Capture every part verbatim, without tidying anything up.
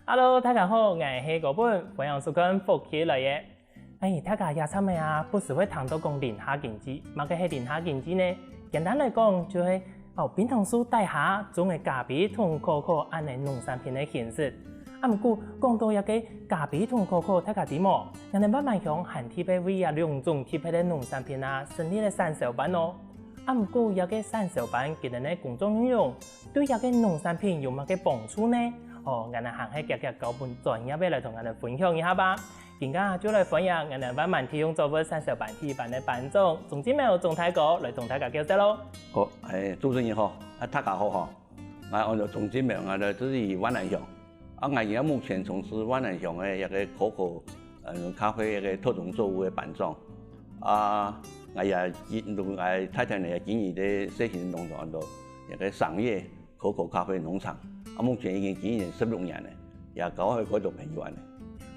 Hello，大家好，𠊎係高本，歡迎收看福氣來了。哎，大家這站仔啊，不時會聽到講零下經濟，麼个係零下經濟呢？簡單來講，就係哦，檳榔樹底下種个咖啡同可可恁呢農產品个形式。啊，毋過講到這个咖啡同可可，大家知無？𠊎等萬巒鄉還特別為這兩種特別个農產品啊，成立了產銷班哦。啊，毋過這个產銷班佢等个工作內容，對這个農產品有麼个幫助呢？哦，𠊎等還係遽遽交分專業个來同𠊎等分享一下吧。今下就來歡迎𠊎等萬巒地方作物產銷班第一班个班長鍾進謀鍾大哥來同大家介紹咯。好，哎，主持人好，啊，大家好哈。𠊎安到鍾進謀，𠊎來自於萬巒鄉。啊，𠊎現在目前從事萬巒鄉个一个可可，呃，咖啡一个特種作物个班長。啊，𠊎也經，𠊎太太呢也經營个細型農場安到一个賞月可可咖啡農場。啊，目前已經經營十六年了，也交好幾多朋友安呢。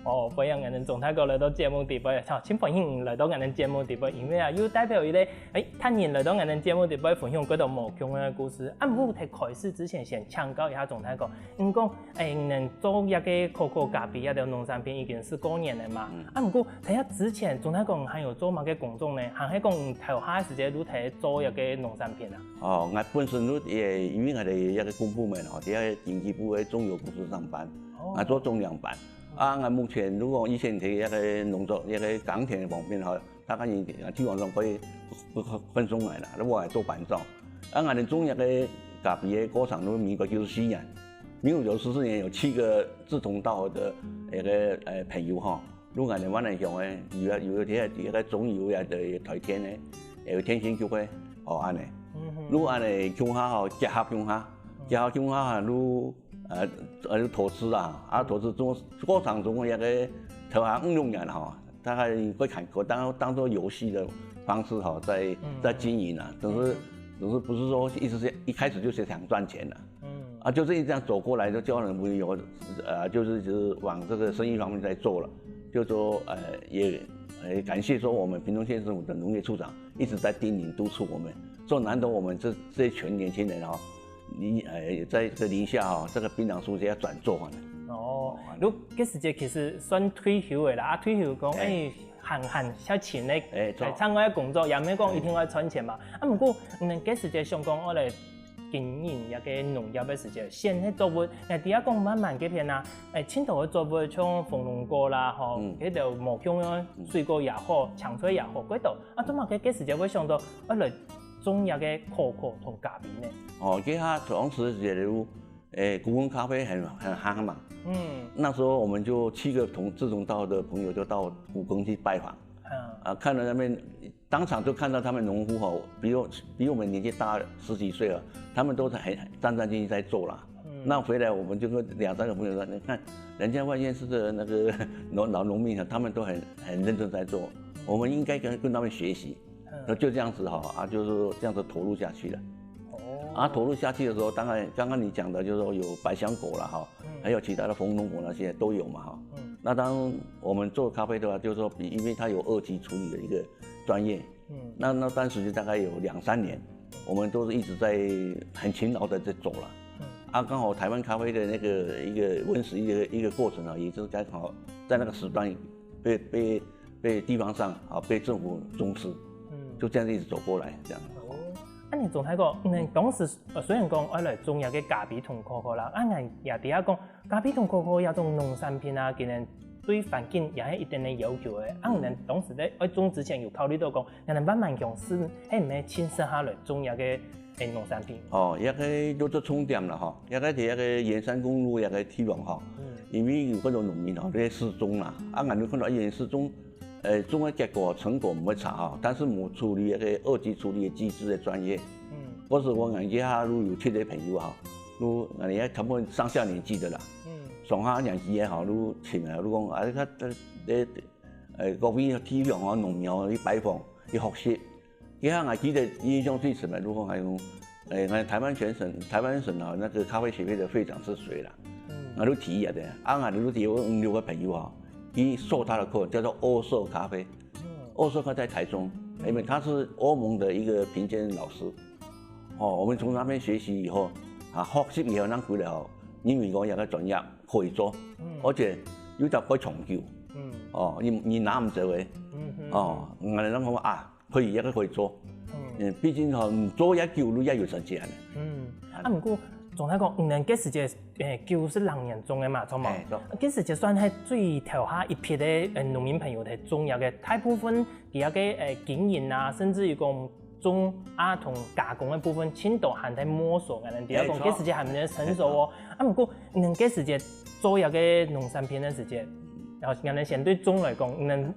哦，歡迎𠊎等鍾大哥來到節目底背，好，真歡迎來到𠊎等節目底背，因為啊，又代表一个，哎，大人來到𠊎等節目底背分享幾多無共个故事。啊，毋過在開始之前，先請教一下鍾大哥，你講，哎，你等做這个可可咖啡這條農產品已經十過年了嘛？嗯。啊，毋過在這之前，鍾大哥還有做麼个工作呢？還係講你頭下个時節就在做這个農產品啊？哦，𠊎本身就也因為𠊎在一个公部門哦，在經濟部个中油公司上班，哦。啊，做中糧班。 啊，𠊎目前如果以前在該个農作、該个耕田方面吼，大概你地方上可以分分分送來啦，如果還做班長。啊，𠊎等種該个咖啡个過程，如果民國九十四年，民國九十四年有七个志同道合的那个呃朋友哈，如果𠊎等萬巒鄉个，有有有些个中油个的台电个，有电信局个，哦，安尼。嗯哼。如果安尼共下吼，结合共下，结合共下哈，如 呃，呃，投资啊，啊，投资中，过程中那个投行五六年哈，大概会看过，当当做游戏的方式哈，在在经营啊，但是但是不是说一直是一开始就是想赚钱的，嗯，啊，就是一直这样走过来，就交了朋友，呃，就是就是往这个生意方面在做了，就说呃也呃感谢说我们屏东县政府的农业处长一直在叮咛督促我们，说难得我们这这群年轻人哈， 你呃，在这个林下哈，这个槟榔树是要转做哈。哦，你該時節其實算退休个啦，啊，退休講，哎，閒閒消遣个，哎，做，哎，創業工作，也毋係講一定愛賺錢嘛。啊，毋過，嗯，該時節想講，愛來經營一个農業个時節，先係作物，哎，底下講萬巒該片啊，哎，盡多个作物，像紅龍果啦，吼，嗯，該兜無共个水果也好，青菜也好，該兜，啊，做麼个該時節會想到，愛來 種這个可可同咖啡呢？哦，這下當時是有，誒，古文咖啡很很夯嘛。嗯，那時候我們就七个同志同道的朋友就到古坑去拜訪，嗯，啊，看了那邊，當場就看到他們農夫吼，比我比我們年紀大十幾歲了，他們都很戰戰兢兢在做啦。嗯，那回來我們就跟兩三个朋友說，你看人家外縣市的那个農老農民啊，他們都很很認真在做，我們應該跟跟他們學習。 那就这样子哈，啊，就是说这样子投入下去了。哦，啊，投入下去的时候，当然刚刚你讲的就是说有百香果了哈，还有其他的红龙果那些都有嘛哈。嗯，那当我们做咖啡的话，就是说比，因为它有二级处理的一个专业，嗯，那那段时间大概有两三年，我们都是一直在很勤劳的在走了。嗯，啊，刚好台湾咖啡的那个一个温室一个一个过程啊，也就是刚好在那个时段被被被地方上啊，被政府重视，嗯，就这样子一直走过来，这样。哦，啊，你鍾大哥，嗯，当时呃虽然讲爱来种一个咖啡同可可啦，啊，你也底下讲咖啡同可可这种农产品啊，其实对环境也系一定的要求的。啊，你当时在爱种之前有考虑到讲，你们慢慢用是，系毋系亲身下来种一个 个农产品。哦，一个叫做充点了哈，一个是一个沿山公路一个地方哈，因为有个种农民哦，这些失踪啦，啊，俺们看到一人失踪，呃，种的结果成果不会差哈，但是没处理那个二级处理的机制的专业。嗯，或是我俺一下路有去的朋友哈，路俺也差不多上下年纪的啦，嗯，上下年纪的哈，路请来路讲啊，他他呃，呃，各位地方啊，农民去拜访，去学习。 其实我记得印象最深的，如果还有，诶，那台湾全省，台湾省啊，那个咖啡协会的会长是谁啦？嗯，我都提一下的，啊，我都提我五六个朋友啊，去授他的课，叫做欧社咖啡。嗯，欧社咖在台中，因为他是欧盟的一个评鉴老师。哦，我们从那边学习以后，啊，学习以后，那回来哦，因為講這個專業可以做，嗯而且又較可以長久，嗯哦，你你拿毋走个，嗯嗯哦，𠊎等講啊，可以，這個可以做，嗯嗯，畢竟吼，你做也久，你也有成績啊。嗯，啊毋過總來講，你等該時節，誒九十零年種个嘛，著無？哎，著。該時節算係最頭下一批个誒農民朋友在種藥个，大部分佢个誒經營啊，甚至於講種啊同加工个部分，盡多還在摸索，可能第一講，哎，著。該時節還無成熟哦。啊毋過，你等該時節做藥个農產品个時節，然後可能先對種來講，你等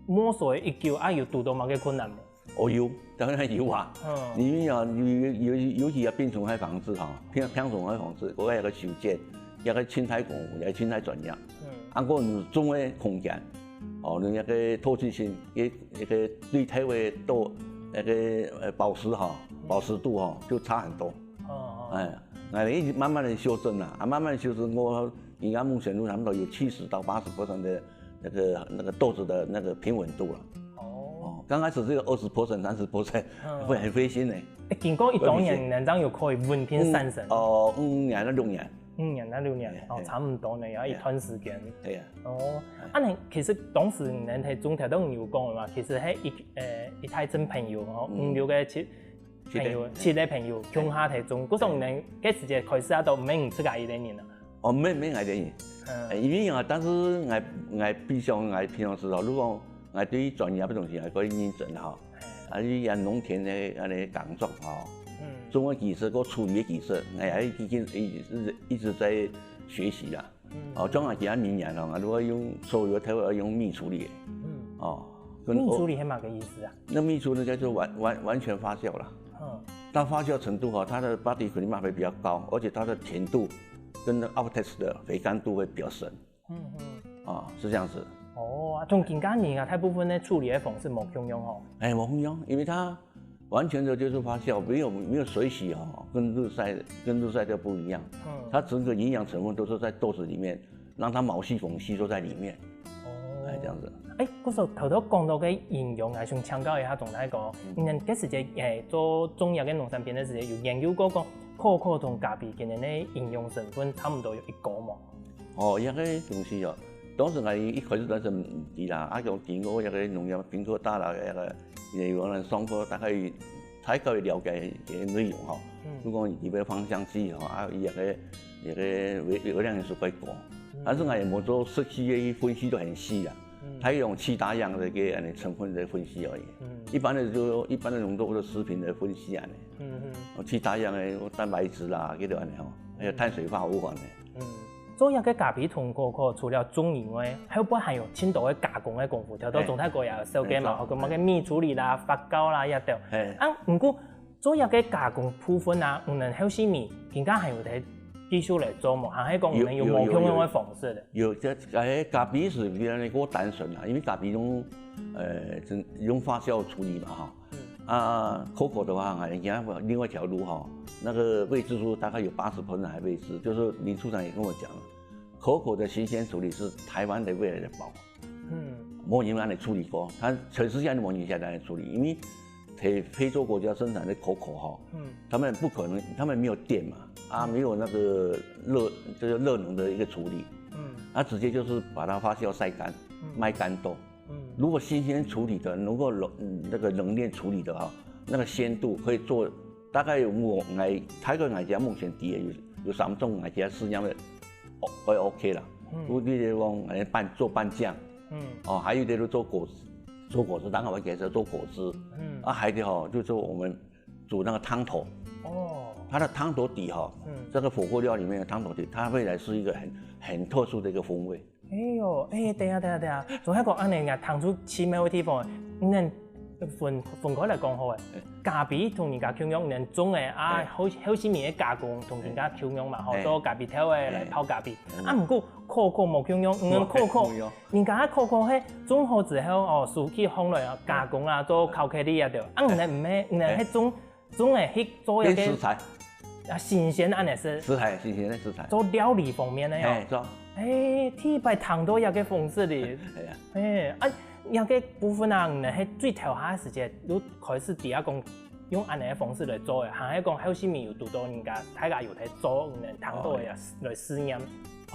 摸索已久啊，有堵到麼个困難無？哦，有，當然有啊。嗯因為啊，尤尤尤尤其啊，病蟲害防治哈，病病蟲害防治，我有個修剪，有個生態工，有個生態專業。嗯啊，我有種个空間，哦，你那個透氣性，一一個對台灣到那個呃保濕哈，保濕度哈就差很多。哦哦，哎，那你一直慢慢的修正啦，啊，慢慢地修正过后，应该目前路差不多有七十到八十 percent 的那个那个豆子的那个平稳度了。哦，哦，刚开始只有二十 percent、三十 percent，嗯会很费心呢。誒經過一多年，你等正有可以穩定產生。哦，五年到六年，五年到六年，哦，哎差毋多呢，要一段時間。对呀。哦，啊，你其實當時你等在種，頭先你有講个嘛，其實係一誒一大陣朋友哦，嗯五六個七七個朋友，七個朋友共下在種，故所你等該時節開始啊，都毋係你自家一個人啊。哦，没没，我个人，嗯哎，因为啊，但是我我比较我平常时哦，如果我对于专业个东西，我可以认真哈，啊，你像农田的那个工作哈，嗯种个技术，个处理的技术，哎，还已经一直一直在学习啦。嗯哦，将来其他明年哦，如果用所有的台湾用蜜处理，嗯，哦，蜜處理係麼个意思啊？那蜜处理叫做完完完全发酵了。嗯它发酵程度哈，它的 body 肯定会比较高，而且它的甜度跟那 outlet 的肥甘度会比较深嗯嗯。啊，是这样子。哦，啊，同今下人啊，大部分个處理个方式無共樣吼。哎，我不一样，因为它完全的就是发酵，没有没有水洗哦，跟日晒跟日晒就不一样，嗯，它整个营养成分都是在豆子里面，让它毛细孔吸收在里面，哦哎，这样子。誒，故所頭頭講到个營養，𠊎想請教一下鍾大哥，你等該時節誒做種藥个農產品个時節，有研究過講可可同咖啡佢等个營養成分差毋多有一樣無？哦，這个东西哦，當時𠊎一開始當時毋知啦，啊，就經過這个農業品科大學个那个，也有人上課，大概大概了解个內容哈。嗯如果你特別芳香劑哈，啊，這个這个微微量元素會高，嗯但是𠊎也無做實際个分析都很細啊。嗯它一種七大样的一个呃成分的分析而已。嗯一般的就一般的农作物的食品的分析啊，嗯嗯哦，七大样的蛋白质啦，這个安尼吼，還有碳水化合物安尼。嗯。做藥个咖啡同可可，除了種以外，後背還有盡多个加工个功夫，頭頭鍾大哥也有紹介嘛，哎吼，講麼个蜜處理啦、發酵啦，這兜。嘿，啊，毋過做藥个加工部分啊，毋能後續面，今下還有在繼續來做無？還係講毋能有無共樣个方式咧？有這哎咖啡是比較過單純啦，因為咖啡用呃真用發酵處理嘛哈。啊，可可的話，哎，你看另外一條路哈，那个未知數大概有八十 percent 還未知，就是林處長也跟我講了，可可的新鮮處理是台灣的未來的寶。嗯没有人安尼处理过，它全世界都没有人现在安尼处理，因为在非洲国家生产的可可哈，嗯他们不可能，他们没有电嘛，啊，没有那个热，就是热能的一个处理，嗯他直接就是把它发酵晒干，卖干豆。嗯如果新鲜处理的，能够冷嗯那个冷链处理的哈，那个鲜度可以做大概有我来开个来讲，目前底下有有三种来讲试验的，哦，会 OK 啦。嗯我比如讲，哎，拌做拌酱，嗯哦，还有的就做果汁，做果汁，当然我给他做果汁，嗯啊，还有的哈，就做我们煮那个汤头，哦它的汤头底哈，嗯这个火锅料里面的汤头底，它会来是一个很很特殊的一个风味。哎哟，哎，等一下，等一下，等一下，總係講安尼啊，聽出奇妙个地方，你能分分開來講好誒。咖啡同人家共樣，你能種誒啊，哎後後續面个加工同人家共樣嘛，吼，哎做咖啡豆誒來泡咖啡。啊，毋過可可無共樣，你能可可，人家个可可係種好之後哦，收起烘來啊，加工啊，做巧克力啊，對。啊，你能毋係，你能係種種誒去做一个变食材，啊新鮮安尼係食材，新鲜的食材。做料理方面个哦。哎，做，哎，第一擺聽到這个方式哩。哎呀，哎，啊，這个部分啊，你係最頭下个時節，你開始知影講用恁樣个方式來做个，還係講後續面有堵到人家，大家有在做，能聽到个來試驗。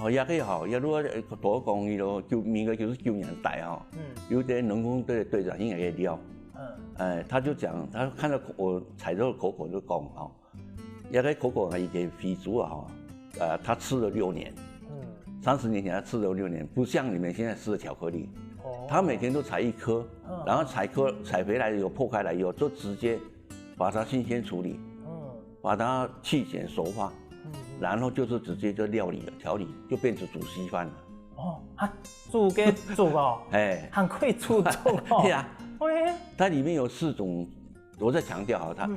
哦，也可以吼，也如果多講佢咯，九，民國九十九年代吼，嗯，有點農工队的队长应该可以聊，嗯，哎，他就讲，他看到我采收的口口就讲吼，那个口口啊，以前肥猪啊，哈，呃，他吃了六年，嗯，三十年前他吃了六年，不像你们现在吃的巧克力，哦，他每天都采一颗，嗯，然后采颗采回来以后破开来以后，就直接把它新鲜处理，嗯，把它去捡熟化，嗯，然后就是直接就料理了，调理就变成煮稀饭了。哦，啊，煮个煮哦，哎，很会煮煮哦，对啊，喂，它里面有四种，我再强调哈，它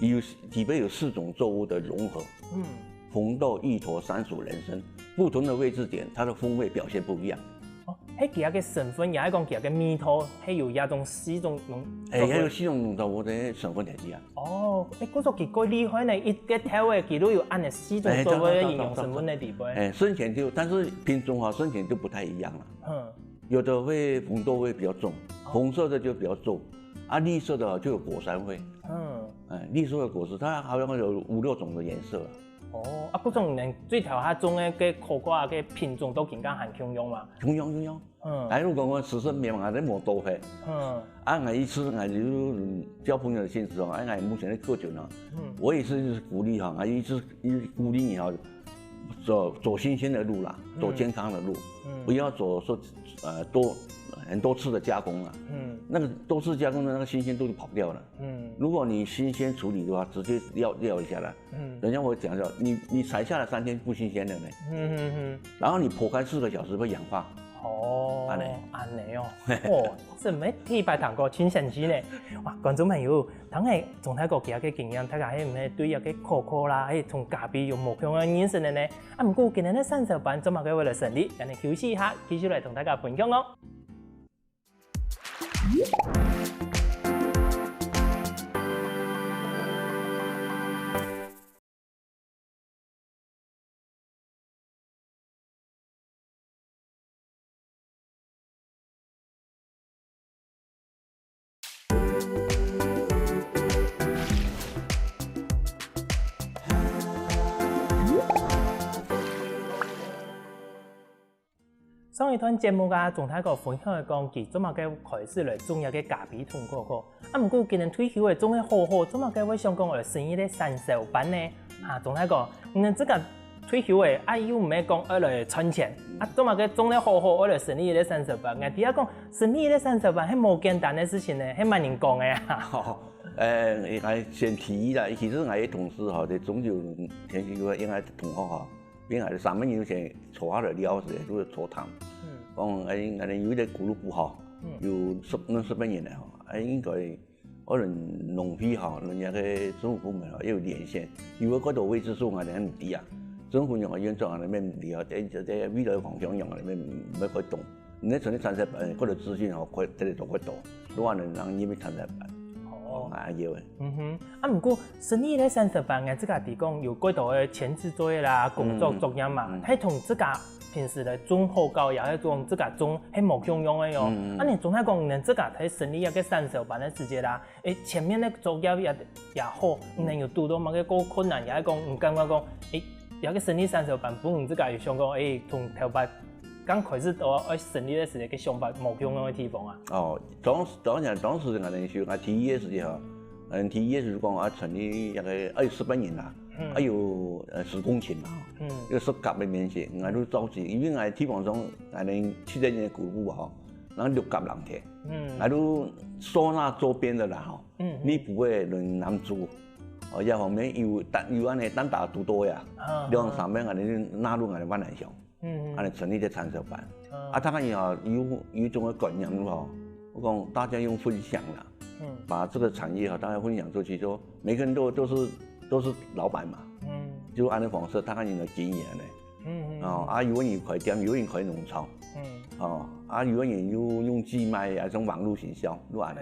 有里面有四种作物的融合，嗯，红豆、芋头、山薯、人参，不同的位置点，它的风味表现不一样。哦，係佢个成分，也係讲佢个味道，係有一种四种农，哎，还有四种农作物的成分在里啊。哦，哎，故所佢个厉害呢，一个调味佢都有按呢四种作物的营养成分在里边。哎，深浅就，但是品种哈，深浅就不太一样了。嗯，有的会红豆味比较重，红色的就比较重，啊，绿色的就有果酸味。嗯，哎，绿色的果实，它好像有五六种的颜色了。 哦，啊，故所呢，最頭下種个个苦瓜个品種都跟該還共樣嘛。共樣共樣。嗯，哎，如果講實在面嘛，還無多嘿。嗯，啊，𠊎一次，𠊎就交朋友的心思哦，哎，𠊎目前的客群哦，嗯，我也是鼓励哈，啊，一直一直鼓励你哈，走走新鲜的路啦，走健康的路，嗯，不要走说呃多很多次的加工了，嗯，那个多次加工的那个新鲜度就跑掉了。嗯，如果你新鲜处理的话，直接料料理下来，嗯，人家会讲说，你你采下来三天不新鲜了呢，嗯嗯嗯，然后你剖开四个小时会氧化。哦，按呢，按呢哦，哦，真个第一擺聽過，真神奇呢。哇，觀众朋友，聽个鍾大哥佢个經驗，大家係毋係對這个苦瓜啦，係同咖啡有無共樣个認識个呢？啊，毋過今日个三色粄做麼个會來整理，等下休息一下，繼續來同大家分享哦。 上一段節目啊，鍾大哥分享个講，佢做麼个開始來種這个咖啡同苦瓜。啊，毋過今年退休个種个好好，做麼个會想講來生一个三色粄呢？啊，鍾大哥，你自家退休个，啊，又毋係講愛來賺錢，啊，做麼个種个好好，愛來生一个三色粄？𠊎知啊講，生一个三色粄係無簡單个事情呢，係麼人講个啊？哦，呃，𠊎先提議啦，其實𠊎个同事吼，在中九天氣个，應該同學吼， 因為𠊎三個月前坐下來聊時，就係座談，講𠊎𠊎有一個俱樂部吼，有十、十個人个吼，啊，應該可能農會吼，人家个政府部門吼，也有連線，有个幾多位置數𠊎等毋知啊。政府用个運作𠊎等毋知啊，這這這未來方向用𠊎等毋會懂。你成立產業板，或者資訊吼，快這裡都會懂，如果能讓你們產業板，哦，還有誒。嗯哼，啊，毋過 生理个產業板，𠊎自家提供有幾多个前置作業啦、工作作業嘛，係同自家平時來種好搞，也係種自家種，係無共樣个哦。啊，你總係講，你自家在生理一個產業板个時節啦，誒，前面个作業也也好，你有堵到麼个過困難，也係講，你感覺講，誒，這個生理產業板，本身自家有想講，誒，同頭擺 剛開始到愛生理个時節，个想法無共樣个地方啊。哦，當時當然當時𠊎等就𠊎提議个時節吼，嗯，提議个時講啊，成立一個二十萬人啦，嗯，啊有呃十公頃嘛，嗯，有十甲个面積，𠊎都召集，因為𠊎地方上𠊎等七十年个俱樂部吼，然後六甲人忒，嗯，𠊎都收納周邊的啦吼，嗯，內埔个人南州，哦，這方面有單有恁呢單打獨鬥呀，兩三萬𠊎等納入𠊎等萬南鄉。 嗯，恁呢成立个產銷班。啊，大家也有有一種个觀念吼，我講大家用分享啦，嗯，把這個產業哈，大家分享出去，說每個人都都是都是老闆嘛，嗯，就恁呢方式，大家人來經營呢。嗯嗯，哦，啊，有人開店，有人開農場，嗯，哦，啊，有人又用寄賣啊，種網路行銷，就恁呢。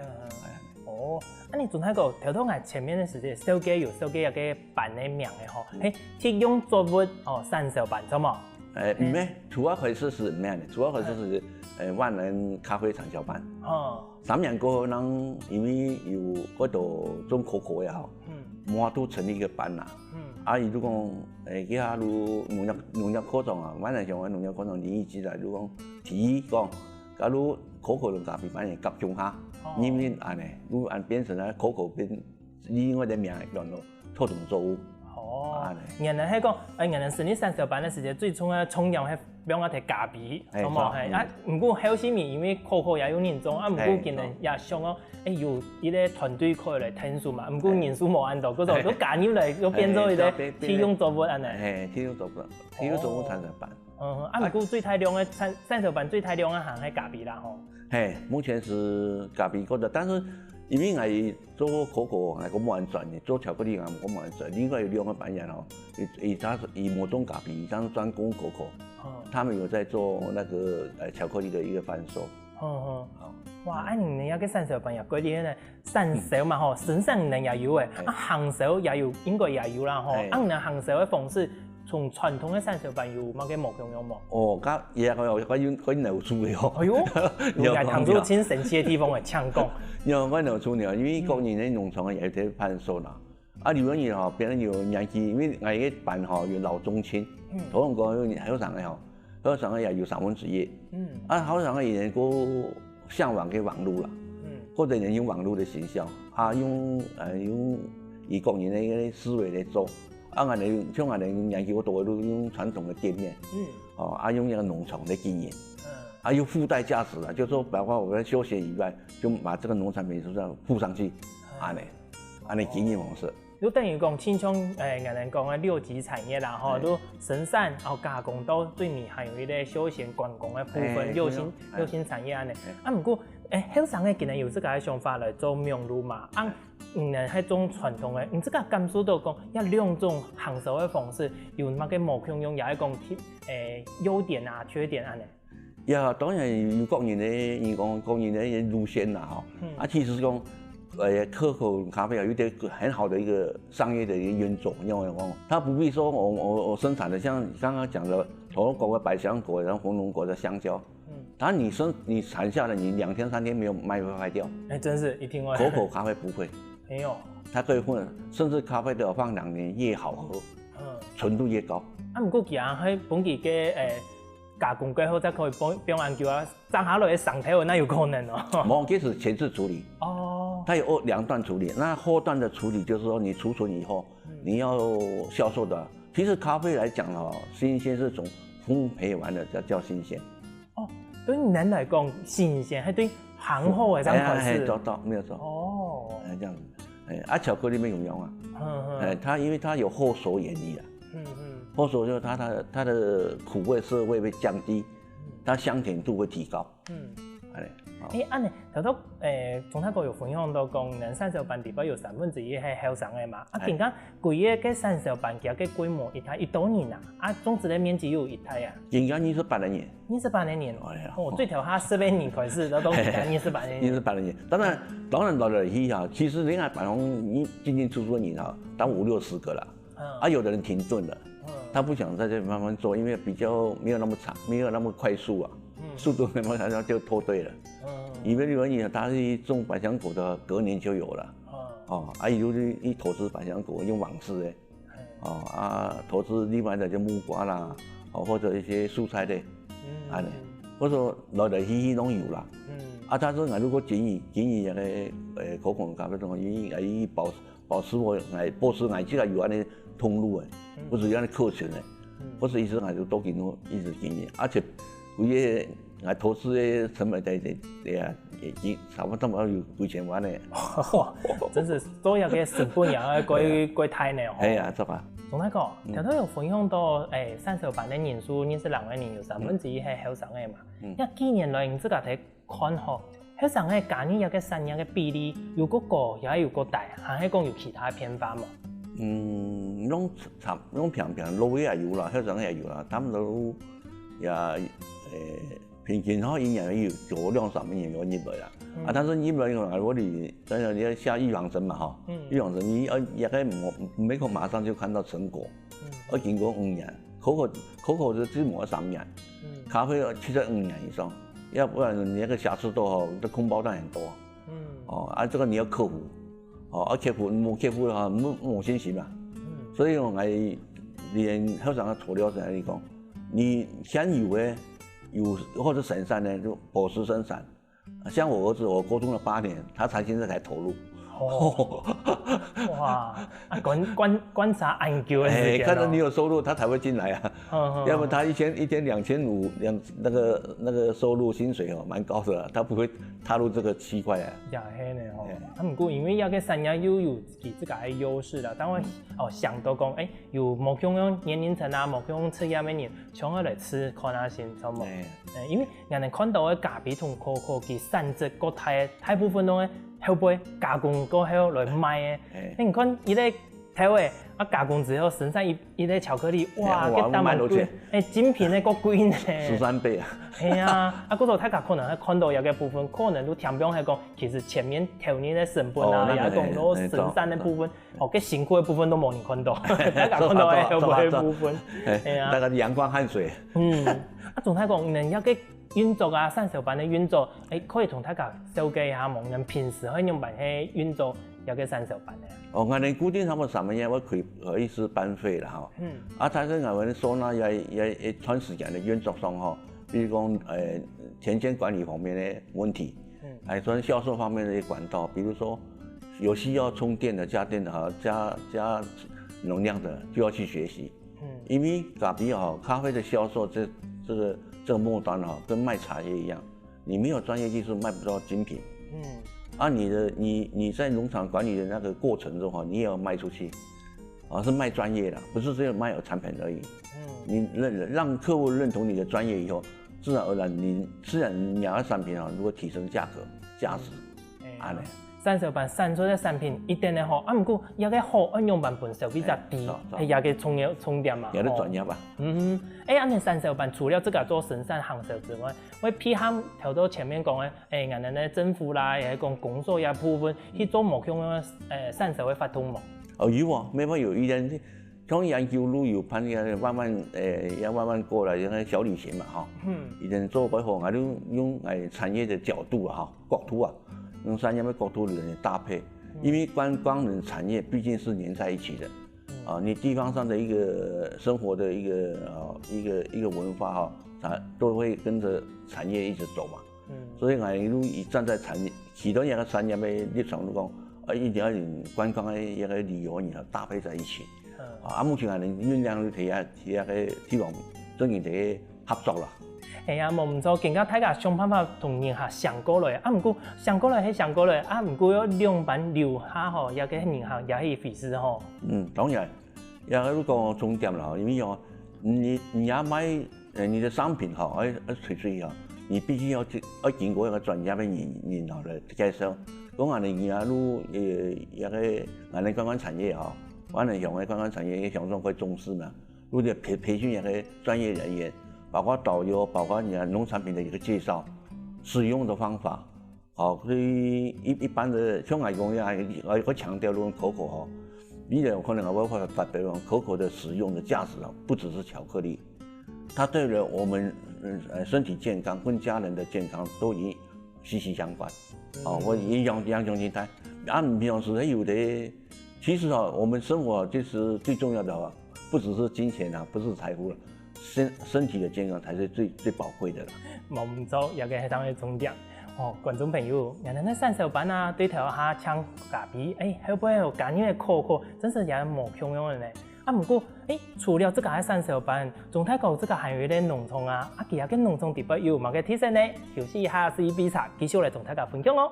哦，啊，你總係講，頭頭𠊎前面个時節，紹介有紹介一個 班个名个吼，係，食用作物哦，產銷班，著無？誒，毋係，主要開始係毋係呢？主要開始係，誒，萬能咖啡產銷班。哦。三年過後，人因為有好多種可可也好，嗯。無法度成立一個班啦。嗯。啊，佢就講，誒，佢下就農業農業課長啊，萬能鄉个農業課長林義基來就講，提議講，假如可可同咖啡班也合共下，哦。因為恁呢，就恁變成了可可變另外个名叫做特種作物。哦，啊，原來係講，哎，原來係你產銷班个時節，最重要个重點係放啊个咖啡，係無？係，啊，毋過後續面因為可可也有人種，啊，毋過今年也想哦，哎，有一個團隊可以來𢯭手嘛，毋過人數無恁多，故所都加入來，又變做一個，哎，對，變，變，替用作物恁呢。哎，替用作物，替用作物產銷班。嗯，啊，毋過最大量个產產銷班最大量个還係咖啡啦吼。嘿，目前係咖啡較多，但是因為𠊎 做可可，𠊎講無恁專業，做巧克力𠊎講無恁專業。另外有兩個班員吼，佢佢佢無種咖啡，佢專攻可可。哦。他們有在做那個呃巧克力的一個販售。哦哦。好。哇，啊你們該產銷班也幾厲害呢，產銷嘛吼，生產能力也有誒，啊行銷也有，應該也有啦吼。啊你們行銷个方式 同傳統个產銷班有麼个無共樣無？哦，佢也有佢有佢有趣个哦。哎喲，原來當初真神奇个地方誒，請講。有佢有趣呢，因為各人个農場也有在販售啦。啊，有个人吼，別人有年紀，因為𠊎个班吼有老中青，頭先講有後生个吼，後生个也有三分之一。嗯。啊，後生个也能夠嚮往个網路啦，嗯。或者呢用網路个行銷，啊，用呃用以各人个思維來做。 啊，𠊎等像𠊎等年紀較大个，都用傳統个店面，嗯。哦，啊，用那個農場个經營，嗯。啊，又附帶價值啦，就說包括我們休閒以外，就把這個農產品是不是附上去，嗯。恁呢，恁呢經營模式。就等於講，親像誒，𠊎等講个六級產業啦，吼，哎。就生產，哦，加工到最尾還有一個休閒觀光个部分，哎，六星，對哦，哎。六星產業恁呢。哎。啊，毋過，誒，後生个今年有這個想法來做網路嘛，啊， 你呢，還種傳統个，你自家感受到講，這兩種行銷个方式有麼个無共樣，也係講，誒，優點啊、缺點恁呢？呀，當然有各人个，你講各人个路線啦，吼。嗯。啊，其實講，呃，可可咖啡啊，有一個很好的一個商業的一個運作，你知道嗎？它不必說我我我生產的，像剛剛講的，頭先講个百香果，然後紅龍果的香蕉， 嗯。它你生你產下來，你兩天三天沒有賣會壞掉。哎，真是一定會。可可咖啡不會，沒有。它可以混，甚至咖啡都要放兩年越好喝，嗯。純度越高。啊，毋過佢啊，還分佢个誒加工過後，才可以放放恁久啊，剩下來个生豆，那有可能哦。無，這是前置處理。哦。它有兩段處理，那後段的處理就是說，你儲存以後，嗯。你要銷售的。其實咖啡來講哦，新鮮是從烘焙完了才叫新鮮。 哦，對人來講，新鮮，還對行貨个這樣款式。哎，哎，對，對，沒有錯。哦。哎，這樣子，哎，啊，巧克力乜共樣啊。嗯嗯。哎，它因為它有後熟原理啊。嗯嗯。後熟就是它它的它的苦味、澀味會降低，嗯。它香甜度會提高。嗯。哎，好。哎，恁呢，頭頭，誒，鍾大哥有分享到講，你產銷班底背有三分之一係後生个嘛，啊，哎。今下 規個个產銷班佢个規模一大一多人啊，啊，種植个面積又一大啊。今年二十八个人。二十八个人，哎呀。哦，最頭下十个人開始，到到今年二十八个人。二十八个人，當然當然來來去去哈，其實人家辦公，你進進出出的人哈，當五六十個啦，嗯。啊，有的人停頓了，嗯。他不想在這慢慢做，因為比較沒有那麼長，沒有那麼快速啊，嗯。速度沒有那麼快，他就脫隊了。嗯。因為有的人他是種百香果的，隔年就有了。 哦，啊，佢就去去投資百香果，用網式的。哦，啊，投資另外的就木瓜啦，哦，或者一些蔬菜類，嗯。恁呢，或者來來去去攏有啦。嗯。啊，但是𠊎如果建議建議那個，呃，可可咖啡種，因為𠊎保保持我，𠊎保持𠊎自家有恁呢通路的，嗯。或者有恁呢客群的，嗯。或者意思𠊎就多給侬一直建議，而且有些 𠊎投資个成本在在在啊，已經差不多有幾千萬呢。真是做一個成本也過過大呢哦。哎呀，做吧。鍾大哥，嗯。頭頭有分享到，誒，產銷班个人數，二十零个人有三分之一係後生个嘛。嗯。該近年來，你自家在看吼，後生个加入這個產業个比例有過高，也有過低，還係講有其他變化無？嗯，攏差攏平平，老个也有啦，後生个也有啦，差不多也，誒， 平均吼，一年有做兩三年有入來啦。嗯。啊，但是入來以後，啊，我哋，當然你要下預防針嘛，吼。嗯。預防針，你要，也該無，沒有馬上就看到成果，嗯。要經過五年，可可可可是最少三年，咖啡七十五年以上，要不然你那个瑕疵豆吼，这空包蛋很多。哦，啊，这个你要克服，哦，要克服，没克服的话，没没信心嘛。所以我来连后生个投料是来讲，你现有的有或者生产的就保持生产，像我儿子，我沟通了八年，他才现在才投入。哦，哇，啊观观观察恁久的时哎，间看到你哦。有收入，他才会进来啊。嗯嗯要不他一天一天两千五，两那个那个收入薪水哦，蛮高的了，他不会踏入这个区块啊。也係呢吼。啊，毋過因為這个產業又有佢自家个優勢啦，當然哦想到講，誒，有無共樣年齡層啊，無共樣職業个人，想要來試看下先，著無？哎，誒，因為𠊎等看到个咖啡同可可，佢產值較大个，大部分都係後背加工過後來賣个。哎，誒，你看一個頭誒，啊加工之後生產一一個巧克力，哇，哇个大滿賣多少錢？誒，精品个較貴呢。十三倍啊。係啊，啊，故所大家可能會看到有个部分，可能都聽講係講，其實前面投入个成本啊，哦那个也講到生產个部分，哦，个辛苦个部分都無人看到，大家看到个後背个部分。哎，哎呀那个阳光汗水。嗯，啊，總體講，你个運作啊，產銷班个運作，誒，可以同大家紹介一下無？你平時會仰般去運作這个產銷班呢？哦，我们固定差不多三个月會開開一次班會啦吼。嗯。啊，但是我们收納也也也长时间的运作上吼，比如讲，呃，田间管理方面的问题，嗯，还有销售方面的一些管道，比如说有需要充电的、加电的哈，加加能量的，就要去学习。嗯，因为咖啡哈，咖啡的销售这这个这个末端哈，跟卖茶叶一样，你没有专业技术，卖不到精品。嗯，啊，你的你你在农场管理的那个过程中哈，你也要卖出去，啊，是卖专业的，不是只有卖有产品而已。嗯，你认让客户认同你的专业以后，自然而然你自然你拿到产品啊，如果提升价格价值，哎啊呢。產銷班產出个產品一定个好，啊，毋過這个好愛仰般分消費者知，哎，著著係這个重要重點嘛。也是吼专业吧。嗯，誒，恁呢產銷班除了自家做生產行銷之外，會配合頭到前面講个，誒，𠊎等个政府啦，也係講工所這部分去做無共樣个，誒，產銷个活動無？哦，有哦，没办法，有一人像研究路有办个慢慢，呃，要慢慢过来，像个小旅行嘛哈。嗯，以前做过后，我就用哎产业的角度啊哈，角度啊，用产业的角度来搭配，因为观光人产业毕竟是连在一起的。啊，你地方上的一个生活的一个呃一个一个文化哈，它都会跟着产业一直走嘛。嗯，所以我一路以站在产业，其中一个产业的立场来讲，啊，一定要用观光的一个旅游，然后搭配在一起。啊，目前啊，运量是提啊提啊个希望，正经个合作啦。係啊，無毋著，今下大家想辦法同人客相過來，啊，毋過相過來係相過來，啊，毋過要仰般留下吼，這个人客也係一回事吼。嗯，当然，也係个重点啦，因为哦，你你要卖呃你的商品哈，要要推出去哈，你必须要去要经过一个专业的人人哈来介绍。讲啊，你啊，如呃，一个俺们观光产业哈，俺们用的观光产业，相当会重视嘛。如果培培训一个专业人员，包括导游，包括你的农产品的一个介绍，使用的方法，好，所以一一般的像我讲呀，我我强调论可可哈，你有可能我会发发表讲可可的使用的价值啊，不只是巧克力，它对了我们呃身体健康跟家人的健康都已经息息相关。哦，我影响影响真大。啊，平常时有的，其实啊，我们生活就是最重要的啊，不只是金钱啊，不是财富了，身身体的健康才是最最宝贵的了。無毋著，這个係當个重點。哦，觀眾朋友，原來个產銷班啊，對頭下請咖啡，誒，後背有加入个可可，真是也無共樣个呢。啊，毋過，誒，除了這个產銷班，鍾大哥這个還有一个農場啊，啊，其他个農場底背有麼个特色呢？休息一下，試一杯茶，繼續來同大家分享哦。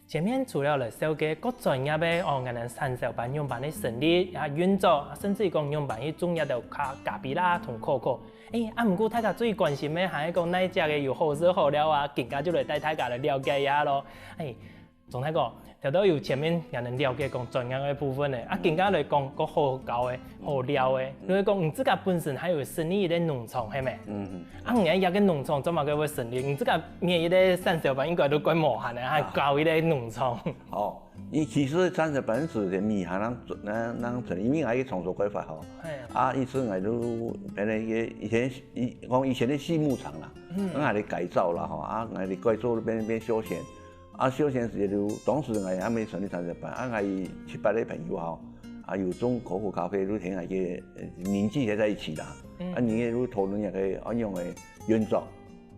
前面除了來紹介各專業个哦，𠊎等產銷班仰般个成立啊運作，甚至講仰般去種這兜咖咖啡啦同可可。誒，啊毋過大家最關心个還係講哪隻个有好食好料啊，今下就來帶大家來了解一下咯。誒，鍾大哥，頭頭有前面𠊎等了解講專業个部分呢，啊今下來講个好搞个、好料个，就係講你自家本身還有成立一個農場，係無？嗯。啊你這個農場做麼个會成立？你自家面一個產銷班應該都怪無閒个，還搞一個農場。 哦，佢其實產銷班係米行人人人成立，因為𠊎个場所規劃吼，嘿啊，意思𠊎都本來个以前以講以前个畜牧場啦，嗯，𠊎來改造啦吼，啊，𠊎來改造變變休閒，啊，休閒時就當時𠊎還未成立產銷班，啊，𠊎七八个朋友吼，啊，有種可可咖啡，都同𠊎个年紀在一起啦，啊，年紀都討論一個安樣个運作。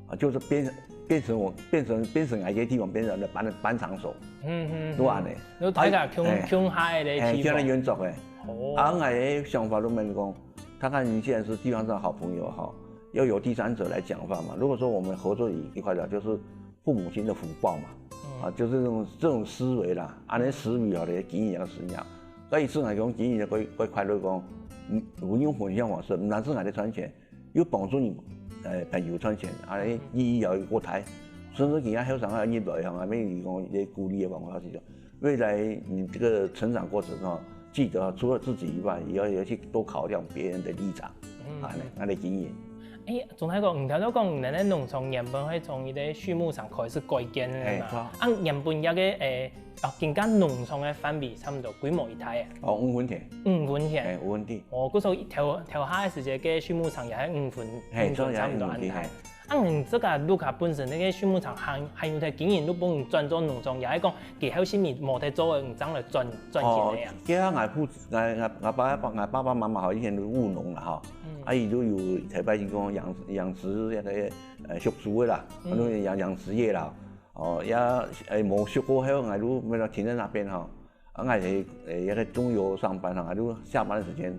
啊，就是變變成我變成變成𠊎个地方變成了搬搬場所，嗯嗯，都安呢。就大家共哎共下个哎，地方。现在运作哎。哦，啊，𠊎个想法都没讲，他看你既然是地方上的好朋友哈，要由第三者来讲话嘛。如果说我们合作一一块的，就是父母亲的福报嘛，啊，就是这种这种思维啦，安尼思维好咧，经营个思想。所以自然讲经营个快快快乐讲，嗯，无用混向往事，毋单止𠊎咧赚钱， 又帮助你，呃，朋友赚钱，啊，意义也有个大。甚至其他后生啊，入来行啊，乜有讲一个鼓励个方法是讲，未来你这个成长过程中，记得除了自己以外，也要也要去多考量别人的立场，啊，那那个经营。哎，鍾大哥，你頭先講你个農場原本係從一个畜牧場開始改建个嘛？哎，對啊。啊，原本一个，誒，哦，今个農場个範圍差不多規模幾大啊？哦，五分田，五分田。哎，五分地。哦，故所頭頭下个時節，个畜牧場也係五分，嘿，五分差不多恁大。嘿。啊，你這个屋下本身該个畜牧場還還有在經營，都分你轉做農場，也係講佢後續你無得做个，你正來轉轉型个啊？其實𠊎父𠊎𠊎𠊎爸爸𠊎爸爸媽媽吼，以前都務農啦吼，啊，佢都有頭擺先講養養殖那个呃畜豬个啦，都養養殖業啦，哦，也誒無畜過後，𠊎都沒有停在那邊哈。 啊，𠊎係誒一个中油上班啊，就下班的时间，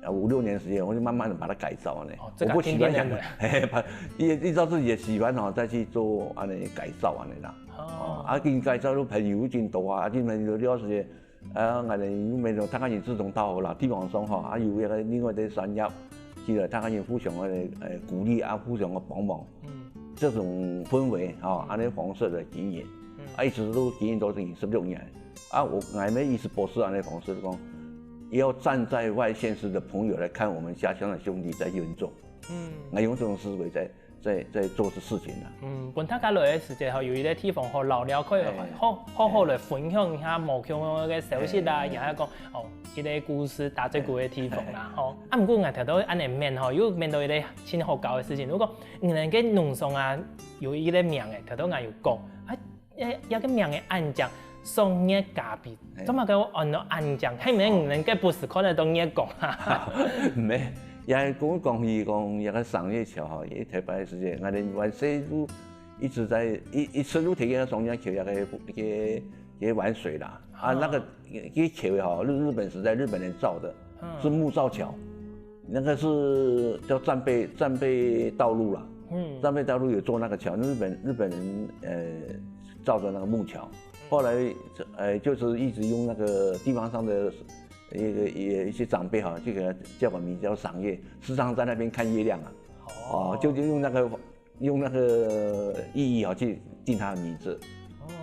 啊五六年时间，我就慢慢的把它改造呢。哦，这个我不喜欢养定定的，嘿，把依依照自己的喜欢哦，再去做安尼改造安尼啦。哦，啊，给你改造都朋友已经多啊，啊，朋友了时间，啊，俺们又没有，他开始志同道合啦，地方上哈，啊，有一个另外的专业，去了，他开始互相的呃鼓励啊，互相的帮忙。 这种氛围啊，安尼方式来经营，啊，一直都经营到十六年。啊，我俺们一直保持安尼方式讲，要站在外县市的朋友来看我们家乡的兄弟在运作，嗯，那用这种思维在在在做事情啊。嗯，分大家來个時節吼，有一个地方吼，老了可以哎好好好來分享一下無共个消息啦，也係講哦，一个故事打嘴鼓个地方啦，吼。啊，毋過𠊎頭到安尼面吼，又面到一个真好搞个事情。如果你能个農場啊，有一个名诶，頭到𠊎有讲，啊，一个名诶安讲，商业咖啡，哎怎么个安到安讲？係毋係你能个不是看得到月光啊？没，也讲讲起讲一个商业桥哈，也特别的时间，俺们万岁路一直在一一直路提个商业桥，一个一个一个玩水啦，啊，那个一个桥哈，日日本时代日本人造的，是木造桥，那个是叫战备战备道路啦，嗯，战备道路有做那个桥，日本日本人呃造的那个木桥，后来呃就是一直用那个地方上的 一个一一些长辈哈，就给他叫个名字叫赏月，时常在那边看月亮啊。哦，就就用那个用那个意义啊去定他的名字。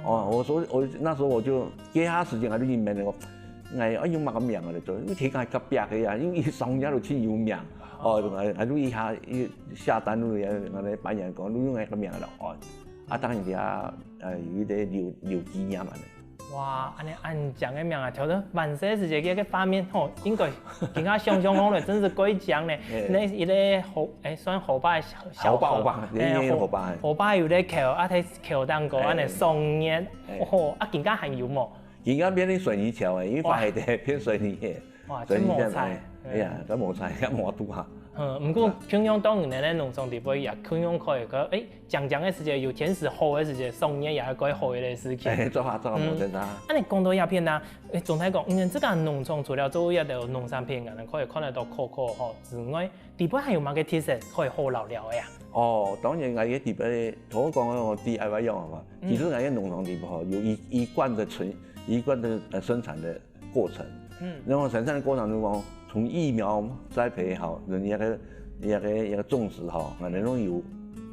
哦，我说我那时候我就给他时间，他就明白了。哎，哎，用么个名啊？就因为天干隔壁个呀，因为上家都去有名。哦，还还就一下一下单路呀，那个白眼讲，你用那个名了哦。啊，当然底下呃有一个留留纪念嘛。 哇，安尼恁靚个名啊，調到萬歲時節个个畫面吼，應該更加想像好了，真是蓋靚呢。嘿那一个河，誒，算河壩个小小河，河壩，河壩，誒，河河壩，河壩有咧橋，啊，在橋頂高安尼嘿賞月，嘿吼，啊，更加還有無？而家變成水泥橋誒，因為哇發起的變水泥誒。哇，水泥橋真無彩誒。哎呀，真無彩，真無拄啊。嗯，毋過共樣當然咧，農場裡背也共樣可以講，誒，講講个時節有天時好个時節，送你也係蓋好个事情。誒，做下做下無得啦。啊，你講到這片啊，誒，總體講，嗯，這個農場除了做這兜農產品，可能可以看得到可可吼之外，裡背還有麼个特色可以好尞尞个啊？哦，當然，𠊎个裡背，頭講个D I Y用个嘛，其實𠊎个農場裡背吼，有一一貫个存一貫个呃生產个過程。嗯，然後生產个過程中哦，從育苗栽培好，人家个那个那个種植吼，啊，那種有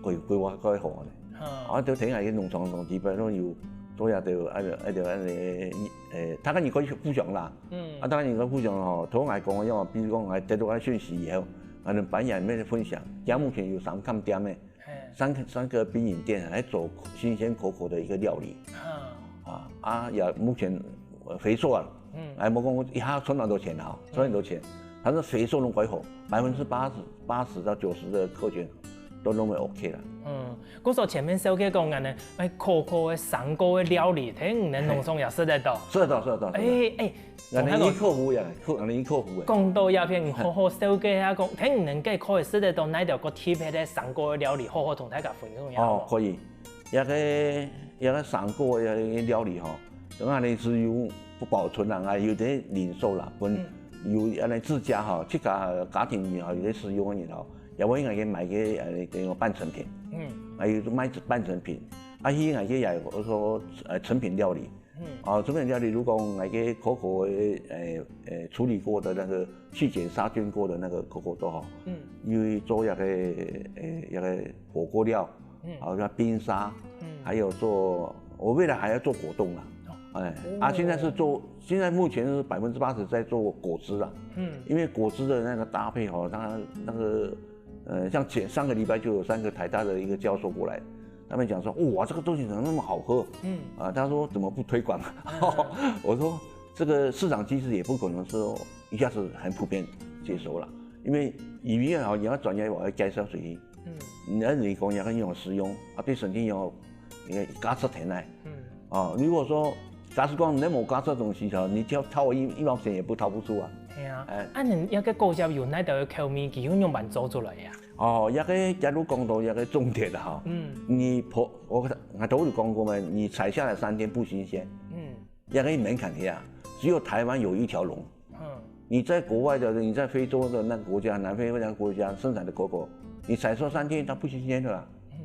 規規劃規劃好个。啊，就等於个農場中基本上有做下都有，啊，就啊就安尼，誒，大概你可以互相啦。嗯，啊，當然你可以互相吼，頭先講个樣，比如講，𠊎得到个訊息以後，啊，就半夜裡面分享，佢目前有三間店个。 三个三个冰饮店來做新鮮可可的一個料理。啊啊，也目前肥瘦啊，嗯，哎，莫講一下賺很多錢啊，賺很多錢，但是肥瘦攏蓋好，百分之八十八十到九十的客群都認為 OK 了。嗯，故所前面紹介講个呢，哎，可可个生果个料理，在你个農場也食得到。食得到，食得到。哎哎， 𠊎等於客戶呀，客𠊎等於客戶誒。講到這片，好好紹介下，講，聽你能介可以食得到哪條个特別个生果个料理，好好同大家分享一下。哦，可以。這个這个生果个料理吼，等下呢係用保存啦，啊有點零售啦，分有安尼自家吼，自家家庭裡吼有些使用个人吼，也會應該買个呃等於半成品，嗯，啊有賣半成品，啊去買个也有說呃成品料理。 哦，成品料理，如果𠊎个可可个，誒誒，處理過的那個去鹼殺菌過的那個可可豆哈，嗯，因為做那個，誒，那個火鍋料，嗯，啊，像冰沙，嗯，還有做，我未來還要做果凍啦，哎，啊，現在是做，現在目前是百分之八十在做果汁啦，嗯，因為果汁的那個搭配哈，它那個 呃，像前上個禮拜就有三個台大的一個教授過來，他們講說，哇，這個東西怎麼那麼好喝？嗯，啊，他說怎麼不推廣？我說這個市場機制也不可能說一下子很普遍接受了，因為以前好，你要專業，我要介紹水晶，嗯，你要你講你要用使用啊，對身體有 你个價值在哪？嗯，哦，如果說假使講你無價值个東西吼，你就討一一毛錢也不討不出啊。係啊，哎，啊你這個果汁有哪兜个口味，佢有仰般做出來呀？哦，這個假如講到這個重點了哈，嗯，你破我我頭有講過嘛，你採下來三天不新鮮，嗯，這個門檻低啊，只有台灣有一條龍。嗯，你在國外的，你在非洲的那個國家，南非那個國家生產的可可，你採收三天它不新鮮的啦。嗯，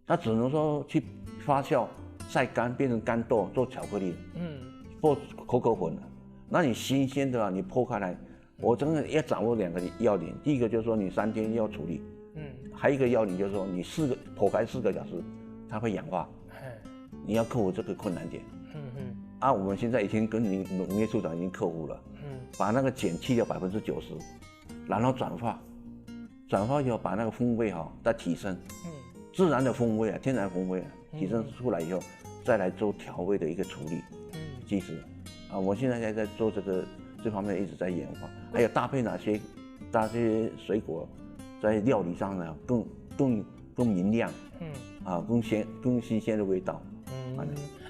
它只能說去發酵、曬乾，變成乾豆，做巧克力，嗯，做可可粉。那你新鮮的啊，你破開來，我真的要掌握兩個要領。第一個就是說你三天要處理，嗯，還有一個要領就是說你四個，破開四個小時，它會氧化，嘿，你要克服這個困難點。嗯嗯，啊，我們現在已經跟林農業處長已經克服了，嗯，把那個鹼去掉百分之九十，然後轉化，轉化以後把那個風味哈再提升，嗯，自然的風味啊，天然風味啊，提升出來以後，再來做調味的一個處理，嗯，技術。啊，我現在在在做這個這方面一直在研發，還有搭配哪些搭這些水果在料理上呢更更更明亮，嗯，啊，更鮮更新鮮的味道。嗯，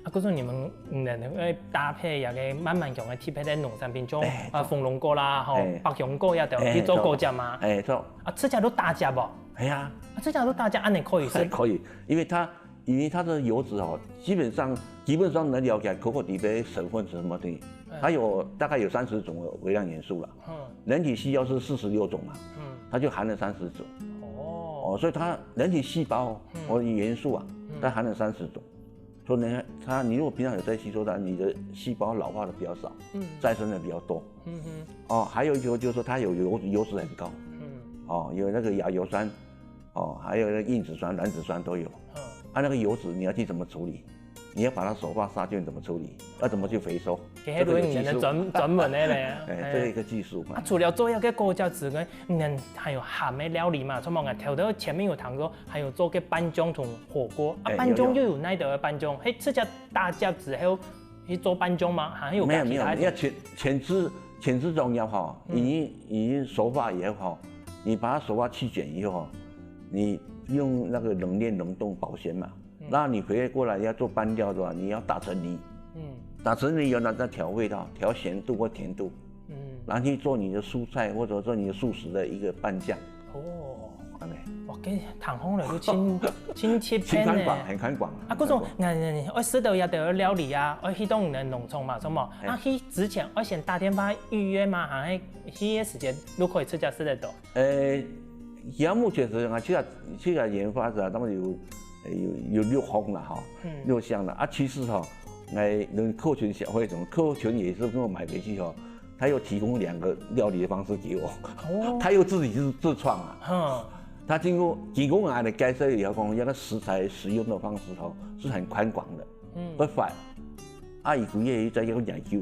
啊，可是你們嗯，因為搭配這個慢慢香个特別个農產品，像啊紅龍果啦，吼，百香果這兜去做果汁嘛。哎，做。啊，自家都打汁無？哎呀，啊，自家都打汁，恁樣可以食？可以，因為它因為它的油脂哦，基本上基本上能了解可可底杯成分是什麼东西，它有大概有三十種的微量元素了。嗯，人體需要是四十六種嘛，嗯，它就含了三十种。哦，所以它人体细胞哦元素啊，它含了三十种。 说呢，它你如果平常有在吸收它，你的细胞老化的比较少，嗯，再生的比较多。嗯哼，哦，还有一个就是说它有油油脂很高，嗯，哦，有那个亚油酸，哦，还有那个硬脂酸、卵脂酸都有。嗯，啊，那个油脂你要去怎么处理？你要把它手把杀菌怎么处理？要怎么去回收？这个有技术。专专门的嘞。哎，这个一个技术嘛。啊，除了做一个果汁之外，你们还有鹹的料理嘛？像我们头头前面有谈过， 还有做个粄粽同火锅啊，粄粽又有哪个粄粽？嘿，自家打汁之后去做粄粽吗？还有没有没有，你要前前置前置作业哈，已经已经熟化以后哈，你把它熟化去卷以后哈，你用那个冷链冷冻保鲜嘛，那你回来过来要做粄料的话，你要打成泥，嗯，打成泥以后呢，再调味道，调咸度或甜度，嗯，然后去做你的蔬菜或者说你的素食的一个拌酱。个糖烘了就盡盡切片呢。盡寬廣，很寬廣啊。啊，故所，很寬廣。𠊎𠊎愛食到這兜料理啊，愛去到你个農場嘛，係無？哎。啊，去之前愛先打電話預約嘛，還係去个時間就可以直接食得到？呃，佢目前是啊，這个這个研發者啊，當然有有有六項啦哈，嗯。六項啦。啊，其實哈，哎，那客群小會種，客群也是跟我買回去哈，他又提供兩个料理的方式给我，哦。他又自己自自創啊。哼。他经过提供俺的介绍以后讲，那个食材使用的方式吼是很宽广的，嗯。不凡。啊，佢个再给我研究，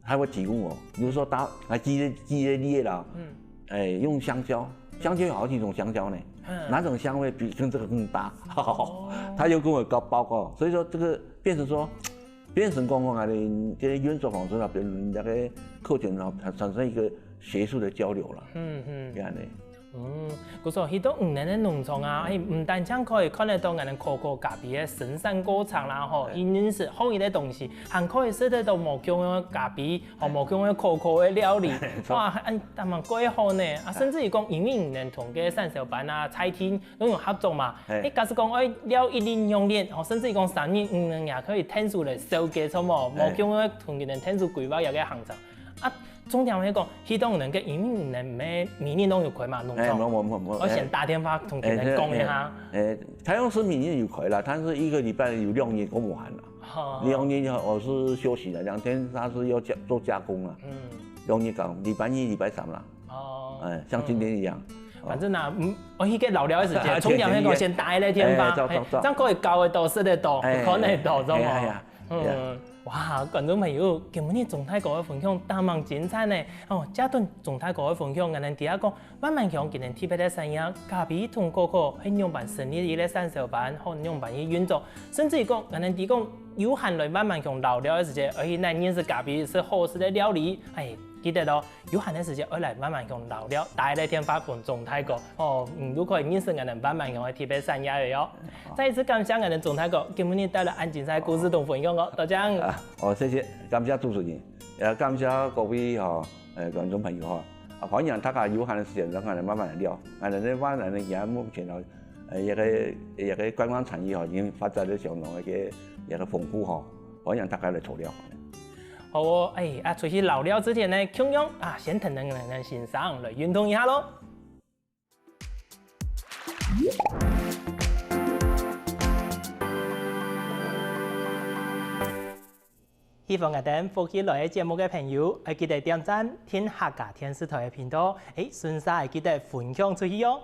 他会提供我，比如说打，啊，举个举个例啦，嗯。哎，用香蕉，香蕉有好几种香蕉呢，嗯。哪种香味比跟这个更搭？哦。他又跟我报报告，所以说这个变成说，变成讲讲啊，这个运作方式啊，别人那个客群啊，产生一个学术的交流了。嗯嗯。这样的。嗯，故所去到你个農场啊，哎，毋單淨可以看得到𠊎等可可咖啡个生產過程啦，吼，哎。佢認識好个東西，還可以食得到無共个咖啡，吼，無共个可可个料理。沒錯。哇，恁恁樣蓋好呢！啊，甚至於講，因為你等同个產銷班啊、餐廳都有合作嘛，哎。哎，假使講愛料一日兩日，吼，甚至於講三日、五日也可以聽出來，收集出無，哎。無共个同佢等聽出規劃一个行程。啊， 重點係講，去到你个，因為你个每日都有開嘛，農場。哎，無無無無，愛先打電話同佢等講一下。哎，哎，哎，太陽食品也有開啦，但是一个禮拜有兩日我無閒啦。好。兩日我是休息的，兩天他是要加做加工啦。嗯。兩日講，禮拜二、禮拜三啦。哦。哎，像今天一樣。嗯。反正啊，嗯，我去个老廖个時間，重點係講先打一个電話，哎，走走走。哎，這樣可以搞得到、食得到、哎，看得到，知道嗎？哎呀，哎呀。 嗯，哇，觀眾朋友，今晡日鍾大哥个分享當猛精彩呢！哦，這段鍾大哥个分享，𠊎等知啊講，萬巒鄉今年特別个產業，咖啡同可可係仰般成立一个產銷班，好仰般去運作，甚至於講，𠊎等知講，有閒來萬巒鄉遶尞个時節，愛去哪認識咖啡，食好食个料理，哎，記得哦。 有閒个時節愛來萬巒鄉遶尞，打一个電話分鍾大哥，哦，你就可以認識𠊎等萬巒鄉个特別產業个喲。好。再一次感謝𠊎等鍾大哥，今晡日帶來恁精彩个故事同分享哦，多謝。啊，哦，謝謝，感謝主持人，也感謝各位吼，呃，觀眾朋友吼，啊，歡迎大家有閒个時間，讓𠊎等慢慢來聊，𠊎等个萬巒鄉目前吼，呃，一个一个觀光產業吼，已經發展得相當个一个豐富吼，歡迎大家來坐尞。 好哦，哎，啊，出去遶尞之前呢，共樣啊，先跈等𠊎等先生來運動一下咯。喜歡𠊎等福氣來个節目个朋友，愛記得點讚、訂客家電視台个頻道，哎，順續愛記得分享出去哦。